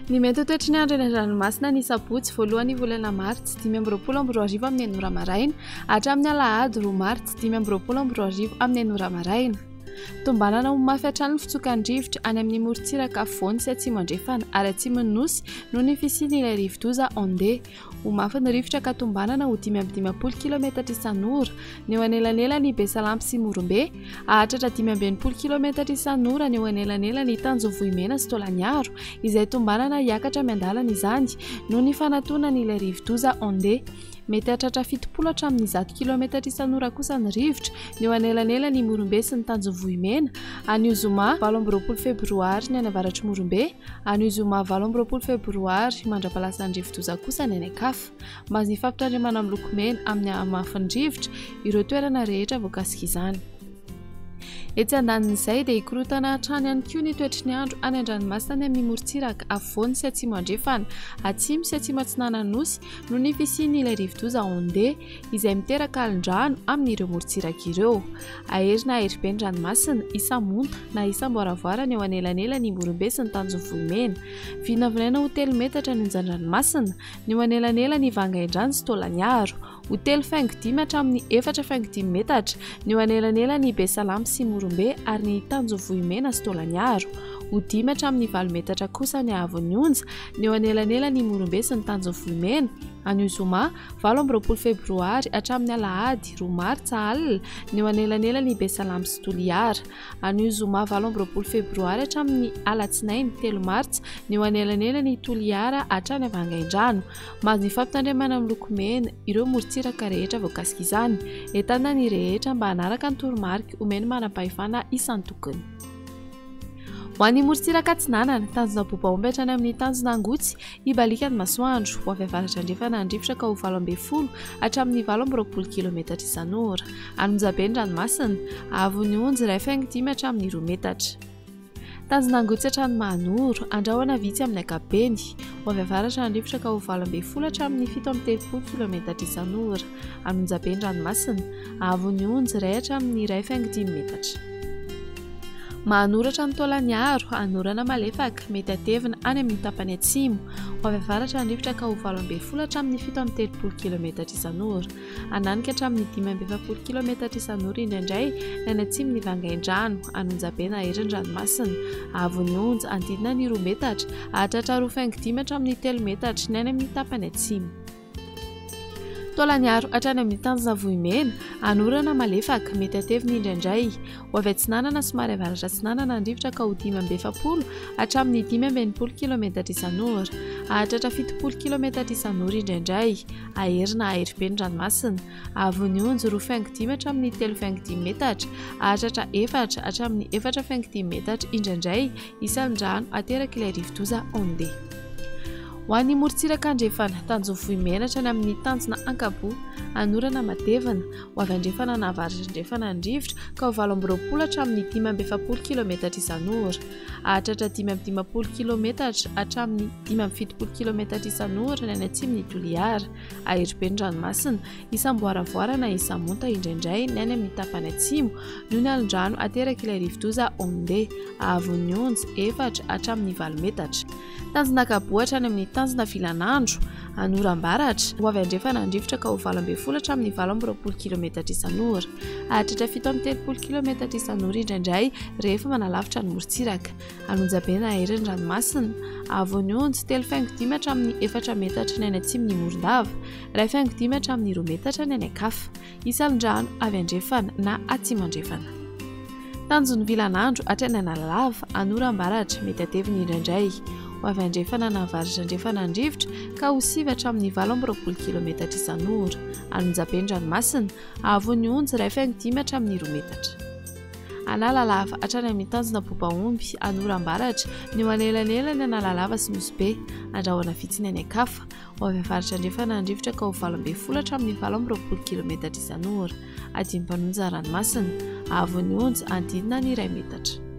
Ny mety ho toetry ny andro eny an-dranomasina ny sabotsy voalohan'ny volana martsa 2025 amin'ny enina ora maraina hatramin'ny alahady 2 martsa 2025 amin'ny enina ora maraina. Tombanana ho mafy hatrany ny fitsokan'ny rivotra any amin'ny morontsiraka afovoany sy atsimo andrefana ary atsimon'ny nosy noho ny fisian'ilay rivodoza Onde. Ho mafy ny rivotra ka tombanana ho 55 kilometatra isan'ora ny eo anelanelan'i Besalampy sy Morombe, hahatratra 65 kilometatra isan'ora ny eo anelanelan'i Tanjombohimena sy Taolagnaro, izay tombanana hiakatra miandalana izany noho ny fanatonan'ilay rivodoza Onde. Mety hahatratra 70 hatramin'ny 100 kilometatra isan'ora kosa ny rivotra ny eo anelanelan'i Morombe sy ny Tanjombohimena, anio zoma 28 febroary ny any avaratr'i Morombe, Anio zoma 28 febroary, mandra-palasan'ny rivodoza kosa ny any an-kafa. Mahazo ny fampitandremana miloko mena amin'ny hamafin'ny rivotra ireo toerana rehetra voakasika izany. Etsy andanin'izay dia hikorontana hatrany ihany koa ny toetry ny andro any an-dranomasina any amin'ny morontsiraka afovoany sy atsimo andrefana, atsimo sy atsimo atsinanan'ny Nosy noho ny fisian'ilay rivodoza Onde izay miteraka alin-drano amin'ireo morontsiraka ireo. Aherina ahery be ny ranomasina, hisamonta na hisamboaravoara ny eo anelanelan' i Morombe sy ny Tanjony Vohimena. Vinavinaina ho telo metatra ny onjan-dranomasina, ny eo anelanelan' i Vangaindrano sy Taolagnaro. Ho telo faingo dimy hatramin'ny efatra faingo dimy metatra ny eo anelanelan' i Besalampy sy Morombe ary ny Tanjony Vohimena sy Taolagnaro. Ho dimy hatramin'ny valo metatra kosa ny haavon'ny onja, ny eo anelanelan' i Morombe sy ny Tanjony Vohimena. Anio zoma 28 febroary hatramin'ny alahady 2 martsa alina ny eo anelanelan' i Besalampy sy Toliara. Anio zoma 28 febroary hatramin'ny alatsinainy 3 martsa ny eo anelanelan' i Toliara hatrany Vangaindrano. Mahazo ny fampitandremana miloko mena ireo morontsiraka rehetra voakasika izany. Entanina ny rehetra mba hanaraka ny toromarika omen'ny manam-pahefana isan-tokony. Ho an'ny morontsiraka atsinanana, tanjona Bobaomby hatrany amin'ny tanjona Angotsy, hibaliaka ny masoandro, ho avy avaratra andrefana ny rivotra ka ho 18 hatramin'ny 28 kilometatra isan'ora. Anonjabe ny ranomasina, haavon'ny onjy 1,5 hatramin'ny 2 metatra. Tanjona Angotsy hatrany Mahanoro, andrahona vitsy amin'ny ankapobeny, ho avy avaratra ny rivotra ka ho 18 hatramin'ny 37 kilometatra isan'ora. Anonjabe ny ranomasina, haavon'ny onjy 1 hatramin'ny 1,5 metatra. Mahanoratra ny Taolagnaro, hanorana malefaka, mety hatevina any amin'ny tapany atsimo. Ho avy avaratra ny rivotra ka ho 18 hatramin'ny 37 kilometatra isan'ora. Hananika hatramin'ny 45 kilometatra isan'ora indraindray ny any atsimon'i Vangaindrano, Anonjabe na Hery ny ranomasina. Haavon'ny onja, hanodidina ny 2 metatra, hahatratra 2,5 hatramin'ny 3 metatra ny any amin'ny tapany atsimo. Taolagnaro hatrany amin'ny tanjona Vohimena, hanorana malefaka, mety hatevina indraindray. Ho avy atsinanana somary avaratra atsinanana ny rivotra ka ho 45 hatramin'ny 65 kilometatra isan'ora. Hahatratra 70 kilometatra isan'ora indraindray. Hahery na hahery be ny ranomasina. Haavon'ny onjy 2,5 hatramin'ny 3,5 metatra. Hahatratra 4 hatramin'ny 4,5 metatra indraindray isan'ny rano aterak'ilay rivodoza Onde. Ho an'ny morontsiraka andrefana, tanjon'ny Vohimena hatrany amin'ny tanjona Ankaboa, hanorana matevina, ho avy andrefana na avaratra andrefana ny rivotra ka ho 28 hatramin'ny 45 kilometatra isan'ora. Hahatratra 55 kilometatra hatramin'ny 75 kilometatra isan'ora ny any atsimon'i Toliara. Hahery be ny ranomasina, hisamboaravoara na hisamonta indraindray ny any amin'ny tapany atsimo noho ny alon-drano aterak'ilay rivodoza Onde. Haavon'ny onja, 4 hatramin'ny 8 metatra. Tanjona Ankaboa hatrany amin'ny tanjona Vilanandro, Anorambaratra, ho avy andrefana ny rivotra ka ho 18 hatramin'ny 28 kilometatra isan'ora. Hahatratra 37 kilometatra isan'ora indraindray rehefa manalavitra ny morontsiraka. Anonjabe na hery ny ranomasina. Haavon'ny onjy, 3,5 hatramin'ny 4 metatra ny any atsimon'i Morondava, 1,5 hatramin'ny 2 metatra ny any an-kafa. Isandrano avy andrefana na atsimo andrefana. Tanjon'ny vilanandro hatrany Analalava, Anorambaratra, mety hatevina indraindray. Ho avy andrefana na avaratra andrefana ny rivotra ka ho sivy hatramin'ny 28 kilometatra isan'ora. Anonjabe ny ranomasina, haavon'ny onjy 1,5 hatramin'ny 2 metatra. Analalava hatrany amin'ny tanjona Bobaomby, Anorambaratra, ny eo anelanelan'i Analalava sy Nosy Be. Andrahona vitsy ny any an-kafa. Ho avy avaratra andrefana ny rivotra ka ho 18 hatramin'ny 28 kilometatra isan'ora. Adim-panonja ranomasina. Haavon'ny onja, hanodidina ny iray metatra.